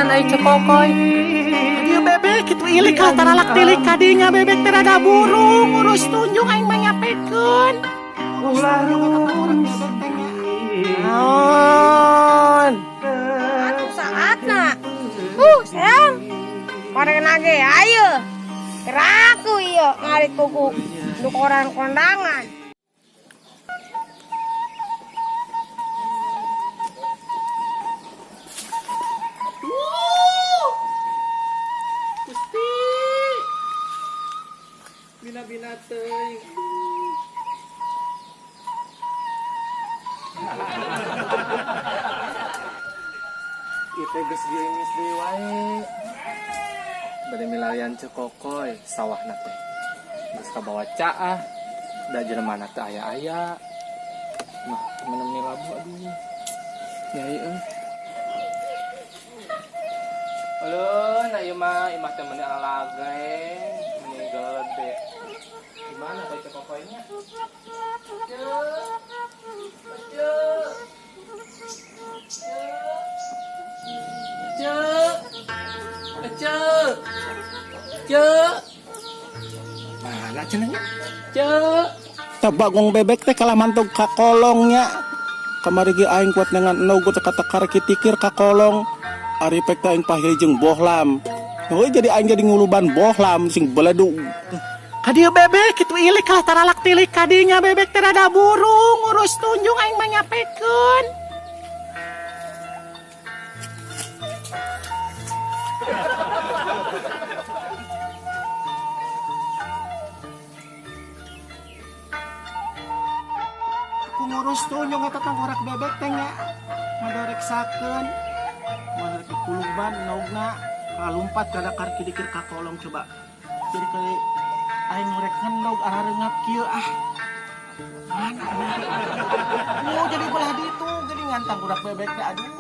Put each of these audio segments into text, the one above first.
Ucing-ucingan ai Ceu Kokoy. Ieu bebek kitu ilik lah taralak tilik kadinya bebek teh rada burung ngurus tunjung aing mah nyapekeun. Ulah Naon? Atuh saatna. Sayang. Koreng ge ayo. Keraku ieu ngarit kuku nu koran kondangan. Gusti. Bina-bina teuing. Itu geus geumis deui wae. Bade milarian Ceu Kokoy sawahna teh. Geus kabawa caah. Da jelema teh aya-aya. Mah menemani labu aduh. Nyai euy. Halo, nah ieu mah imah teh meuni alageng, meuni gede. Gimana teh Ceu Kokoynya? Ceu. Ceu. Ceu. Ceu. Ceu. Mana cenah? Ceu. Tah bagong bebek teh kalah mantog ka kolongnya. Kamari ge aing kuat dengan endog teh kata karek tikir ka kolong. Ari pek teh aing pahil jeung bohlam. Oh, jadi aing jadi nguluban bohlam sing beledug. Kadieu bebek kitu ilik lah taralak tilik kadinya bebek teh rada burung ngurus tunjung aing mah nyapekeun. Ku ngurus tunjung eta tangkorak bebek teh nya. Ngadoreksakeun. Mana rek dikuluban endogna kalumpat kada karek dikir ka kolong coba. Jadi kayak aing ngorek ngendog arareungap kieu ah. Mana? Oh, jadi belah ditu geuningan tangkurak bebek teh aduh.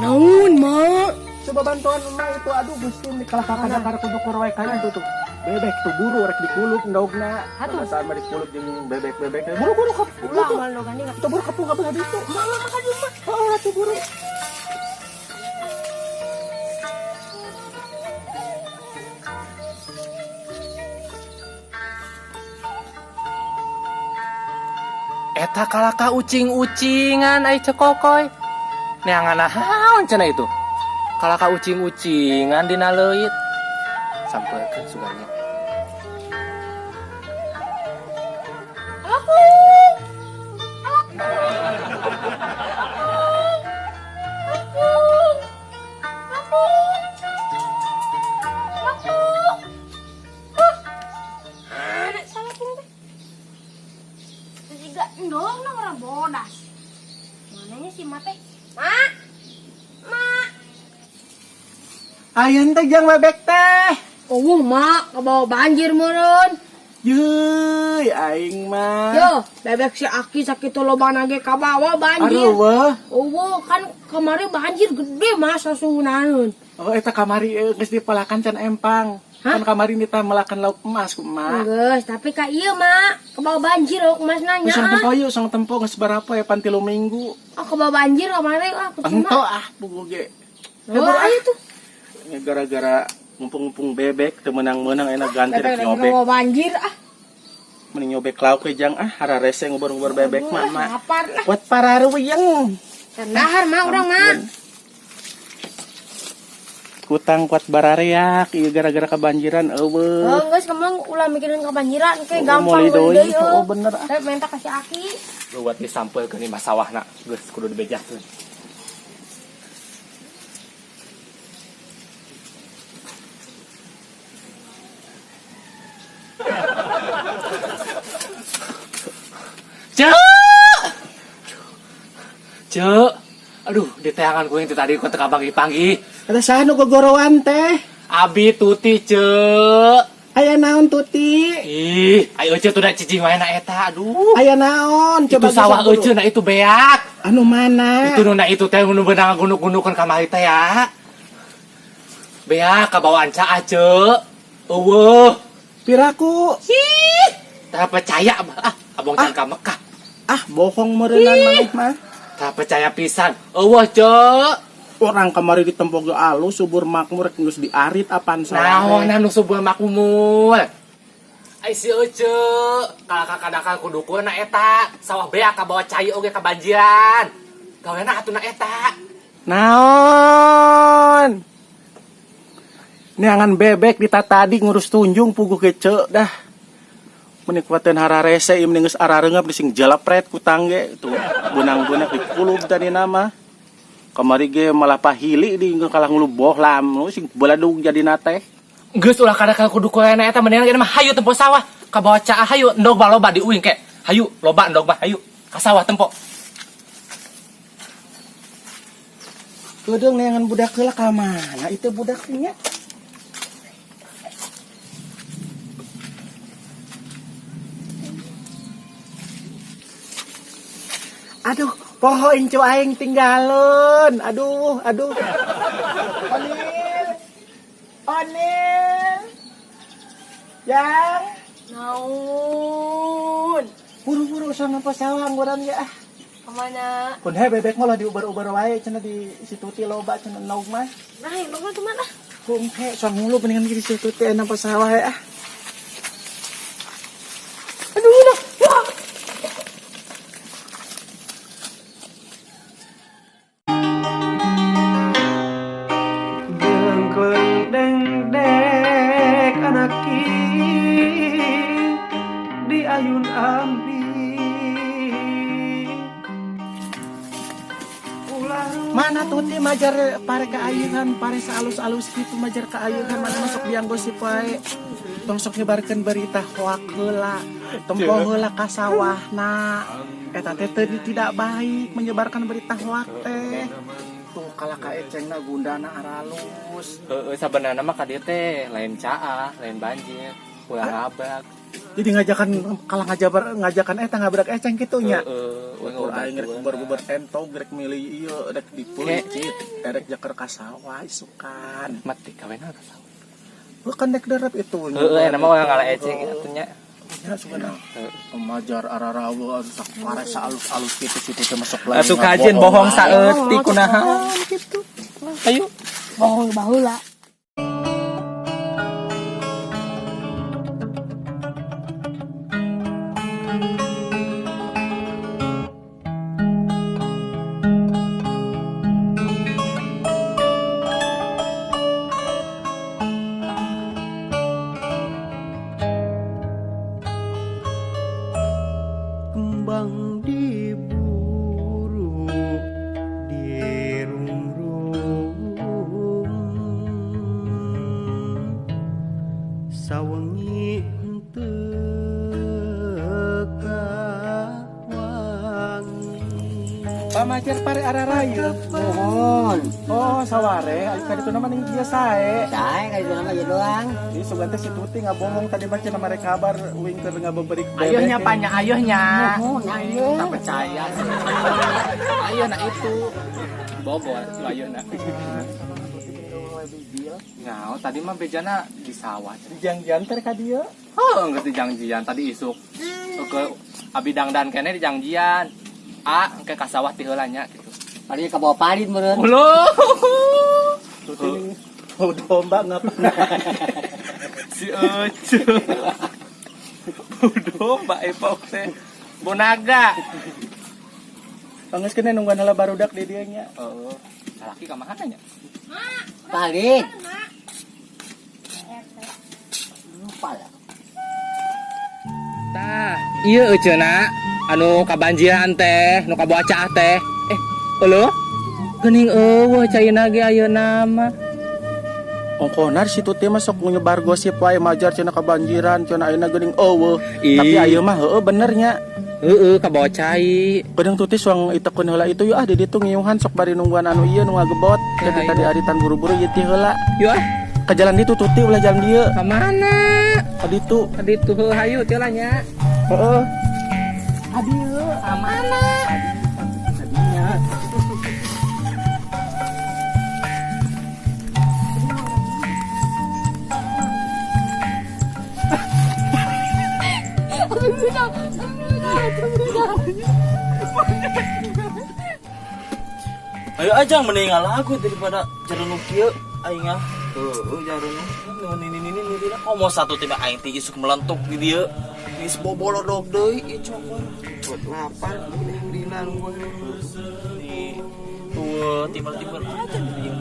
Naon, Mak? Coba bantuan emak itu aduh Gusti ini kalah kakak kada kudu wae kayu itu tuh. Bebek tuh buru rek dikulub endogna. Atuh. Saat mah dikulub jeung bebek-bebek. Buru-buru kap. Ulah mal gandeng. Itu buru kapung ka belah ditu. Malah makan mah. Oh, atuh buru. Eta kalaka ucing-ucingan ai Ceu Kokoy. Neangan naon cenah itu? Kalaka ucing-ucingan dina leuit. Sampeurkeun suganya. Aku. Aku. Aku. Aku. Ada salah pun teh. Juga endong nang ora bodas. Mananya si Mak teh? Mak. Mak. Ayeun teh jang bebek teh. Oh, Mak, kebawa banjir meureun. Yeuy, aing mah. Yo, bebek si Aki sakitu lobana ge kabawa banjir. Aduh, weh. Oh, kan kemarin banjir gede masa sunaneun. Oh, eta kamari geus dipelakan can empang. Hah? Kan kamari nita melakan lauk emas ku emak. Geus, tapi ka ieu Mak, kebawa banjir lauk emas nanya. Geus tempo yuk, sang tempo geus berapa ya pan 3 minggu. Oh, kebawa banjir kemarin ah kucing Ento ah pugu ge. Oh, ayo tuh. Ya, gara-gara ngumpung-ngumpung bebek teu meunang-meunang enak ganti rek Bebek nyobek. kebawa banjir ah. Mending nyobek lauk we jang ah hararese ngubur-ngubur bebek mah mak. Lapar lah. Buat pararuyeung. Dahar mah urang mah. Kutang kuat barareak ieu gara-gara kebanjiran eueuh. Oh, geus kamu ulah mikirin kebanjiran kayak Oh, gampang meuli meuli deui. deui. Oh, bener ah. Saya minta kasih Aki. Buat disampelkeun imah sawahna geus kudu dibejahkeun. Ceu! Ceu! Aduh, di teangan ku yang tadi ku teu kapanggih-panggih. Ada saha nu gogorowan teh? Abi Tuti, Ceu. Aya naon Tuti? Ih, ayo Ceu tuh da cicing wae na eta, aduh. Aya naon? Itu Coba sawah buru. euceun na itu beak. Anu mana? Itu nu na itu teh nu beunang gunuk-gunukeun kamari teh ya. Beak kabawaan caah, Ceu. Eueuh. Piraku. Ih, teu percaya ah, abong can ka Mekah. Ah, bohong meureunnan maneh mah. Tak percaya pisan. Euweuh, Cek. Orang kamari di tempo ge alus subur makmur rek geus diarit apan Naon sawah. anu subur makmur? Ai si Ece, kalah kadakal kudu na eta, sawah beak kabawa cai oge kabanjiran. Gawena atuh na eta. Naon? Neangan bebek di tadi ngurus tunjung puguh gece dah. Menikmatin hararese ieu mending geus arareungap di sing jalapret ku tangge tuh benang-benang dikulub tadi nama. Kamari ge malah pahili di kalah ngulu bohlam sing baladug jadi teh. Geus ulah kadakal kudu na eta mendingan mah hayu tempo sawah. Kabawa caah hayu endog mah loba di uing ke. Hayu loba endog mah hayu ka sawah tempo. Kedeung neangan budak heula ka mana itu budaknya? Aduh, poho incu aing tinggalun. Aduh, aduh. Onil. Onil. Yang Naon? buru-buru sama sawah angguran ya ah. Kemana? Kun he bebek mah lah diubar-ubar wae cenah di situ ti loba cenah naug mah. Nah, yang mana teman ah? Kung he soang ngulu mendingan di situ ti enak sawah ya ah. Aduh, udah. Wah. Jengkleng dengdek anak di ayun ambi ulah. Mana tuti majar pare kaayeuhan pare saalus-alus kitu majar kaayeuhan mana masuk biang gosip wae. Tong sok nyebarkeun berita hoak heula, tempo heula ka sawahna. Eta teh teu tidak baik menyebarkan berita hoak teh. Tuh kalah ka ecengna gundana aralus. Heeh, sabenerna mah ka dieu teh lain caah, lain banjir, ulah ngabak. Jadi ngajakan kalah ngajabar ngajakan eta ngabrak eceng kitu nya. Heeh, uing Ukur aing rek bubar-bubar entog rek milih ieu rek dipeuncit rek jaker ka sawah isukan. Mati kawena ka sawah. Bukan dek derep itu. Heeh, eta mah urang ngala eceng atuh nya. Ya sebenarnya. Pemajar ararawa atuh sak pare saalus-alus kitu situ teh masuk lagi. Asuh kajen bohong saeutik kunaha. Gitu. Ayo. Bohong baheula. Kembang diburu dirung-rung sawengi henteu kawangi. Pamajar pare ararayeun. Mohon. Oh, saware ari ka ditu mah ning biasa sae. Sae ka ditu mah doang. Jadi sugan teh si Tuti ngabohong tadi mah cenah mereka kabar uing keur ngabeberik bebek. Ayo nya panya ayo nya. Mohon ayo. Tak percaya sih. Ayo nak itu. Bobot ayo nak. Nah, tadi mah bejana di sawah. Dijangjian teh ka dieu. Oh, geus dijangjian tadi isuk. Ke abi dangdan kene dijangjian. A, engke ka sawah ti heula nya gitu. Paling ka bawa parit meureun. Ulo. Tuti ning bau domba ngapa. Si Ece. Domba epok teh. Bonaga. Pangeus kene nungguan heula barudak di dieu nya. Heeh. Salaki ka mana nya? Parit. Lupa lah. Tah, ieu Eceuna anu kabanjiran teh, nu kabawa caah teh. Eueuh. Geuning eueuh caina ge ayeuna mah. Ongkonar si Tuti mah sok nyebar gosip wae majar cenah kabanjiran cenah ayeuna geuning eueuh. Ih. Tapi ayeuna mah heueuh bener nya. Heeh, kabawa cai. Kadang Tuti suang itekun heula itu yuk ah di ditu ngiuhan sok bari nungguan anu ieu nu ngagebot. Ya, Jadi ayo. tadi aritan buru-buru ieu ti heula. Yuk ah, Ke jalan ditu Tuti ulah jalan dieu. ka mana? Ka ditu. Ka ditu heuh hayu teh lah nya. Heeh. Ka dieu, ka mana? Tadinya. Aduh, udah. Aduh, udah. Aduh, udah. Ayo aja mending lagu daripada jalan kieu aing ah. Tuh, jarunu. Ini komo satu tiba aing ti isuk melentuk di dieu. Geus bobolodog deui ieu cokor. Buat lapar, udah dinan gua. Di tuh timbal-timbal aja di dieu.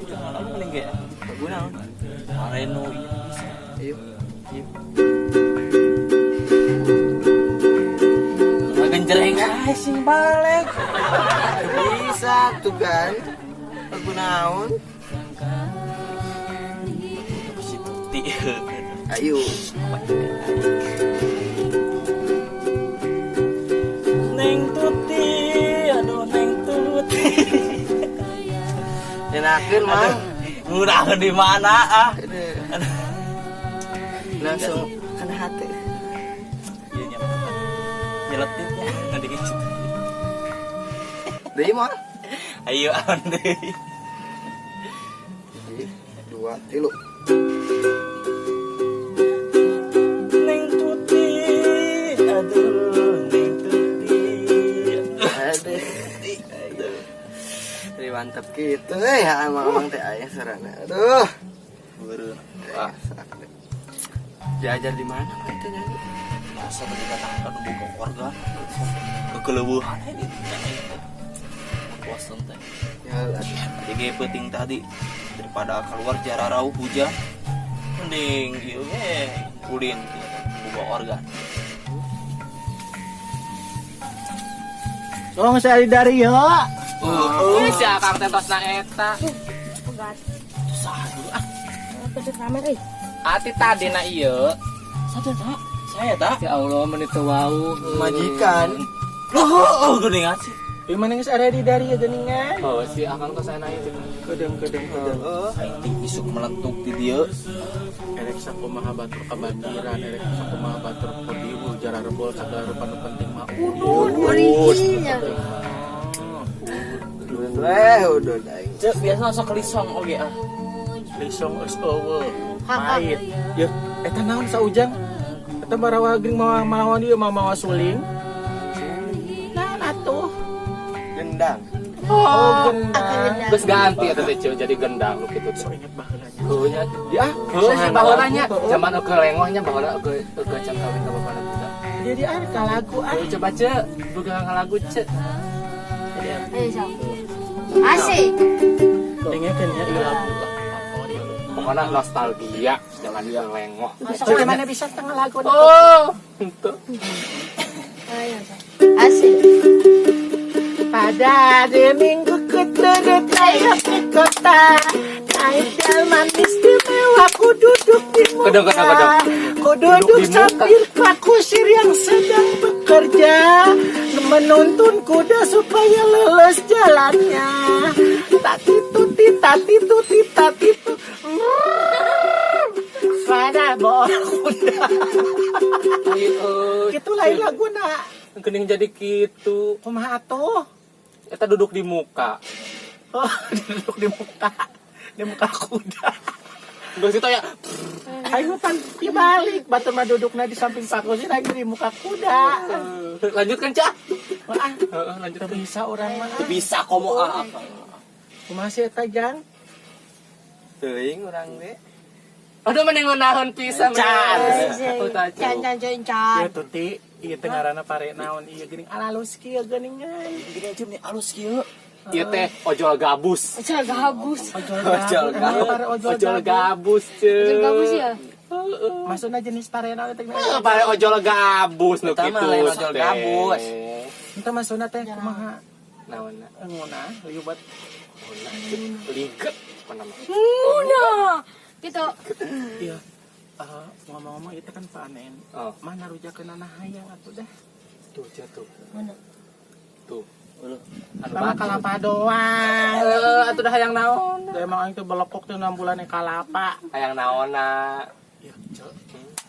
Jangan lagu mending ge. Lagu naon? Areno ieu bisa. Ayo. Ieu. Genjereng ae sing balik. Bisa tuh kan. Lagu naon? Si Tuti. Ayo. Neng Tuti, aduh Neng Tuti. Enakeun mah. Ngunaheun di mana ah? Aduh. Langsung kena hati. Iya nya. Nyeletit ya nanti gitu. Deui mah. Ayo awan deui. 1, 2, 3. Neng Tuti, aduh Neng Tuti. Aduh. Aduh. Jadi mantep gitu ya emang teh aya sarana. Aduh. Beureun. Wah, diajar di mana Pak itu nyanyi? Masa tadi katakan buka keluarga. Kekeleueuhan we di dinya aing teh. Bosen teh. Ya aduh. Tadi ge peuting tadi daripada keluar jararau hujan mending ieu we ulin buka organ. Tolong saya dari ya. Oh, si Akang teh tos na eta. Pegat. Susah dulu ah. Pedet rame euy. Ati tadi na ieu. Satu tak? Saya tak? Ya Allah menit teu wau. Majikan. Loh, geuningan sih. Di mana geus ada di dari ya geuningan. Oh, si Akang tos aya ieu cenah. Kedeng kedeng kedeng. Aing teh isuk melentuk di dieu. Erek sakumaha batur kebanjiran, erek sakumaha batur podiwul jararebol sagala rupa nu penting mah. Original. Weh, udah aing. Cek biasa sok lisong oge ah. Lisong geus eueuh. Pahit. Yeuh, eta naon saujang? Eta barawa geuning mawa mawa dieu mawa suling. Naon atuh? Gendang. Oh, gendang. Geus ganti eta teh Ceu, jadi gendang nu kitu So teh. inget baheula nya. Heuh nya. Ya, Heuh sih baheula nya. Zaman eueuh lengohnya baheula eueuh eueuh can kawin ka bapana budak. Jadi ah ka lagu ah. Ayo coba Ceu, boga ngalagu Ceu. Ayo sok. Asik. Dengekeun ya ieu lagu lah favorit. Pokoknya nostalgia zaman dia lengoh. Coba mana bisa tengah lagu Oh, henteu. Ayo sok. Asik. Pada hari Minggu ku turut naik ke kota. Naik delman istimewa ku duduk di muka. Kedeng, kedeng, kedeng. Ku duduk Duduk di muka. sambil Pak Kusir yang sedang bekerja menuntun kuda supaya lulus jalannya. Tati tuti tati tuti tati tu. Pada bawa kuda. Ayo, Gitu lain lagu nak. Kening jadi kitu. Kumaha atuh? Eta duduk di muka. Oh, duduk di muka. Di muka kuda. Geus itu ya. Ayo pan dibalik batur mah dudukna di samping Pak Kusir aing di muka kuda. Lanjutkan, Cak. Wah, Heeh, lanjut. teu bisa urang mah. Teu bisa komo ah. Kumaha sih eta Jang? Teuing urang ge. Aduh mending ngeunaheun pisan. Can. Aku tahu. Can can can can. Ya tuti, ieu teh ngaranna pare naon ieu geuning alalus kieu geuningan. Gini aja nih alus kieu. Ieu teh ojol gabus. Ojol gabus. Ojol Ojol gabus. Pare gabus. ojol Ojol gabus. gabus, Ceu. Ojol gabus ya. Maksudna jenis pare naon teh? Pare ojol gabus nu Eta mah kitu. lain ojol gabus. Entah maksudna teh kumaha? Naonna? Ngeunah liubat. Ngeunah, Ceu. Liget apa nama? Nguna. Gitu. Iya. Ngomong-ngomong itu kan panen. Oh. Mana rujakeunana hayang atuh dah. Tuh, Ceu, tuh. Mana? Tuh. Uluh. Anu Sama batu. kalapa doang. Eh, atuh dah hayang naon? Da emang aing teh belekok teh 6 bulan kalapa. Hayang naonna? Ya, Cok.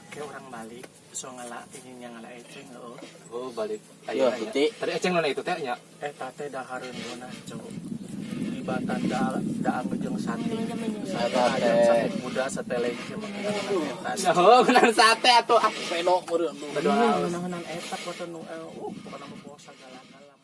Kayak orang balik so ngala ingin yang ngala eceng heuh. Oh, balik. Ayo, Ayo, Tuti. Tadi eceng nona itu teh nya. Eta teh dahareun geunah, Cok. Tibatan da daang jeung sate. Sate ayam sate kuda sate lenje mengenang eta. Heuh, benar sate atuh. Ah, Peno meureun. Aduh, Mengenang eta pokona nu pokona mah bawa sagala-gala.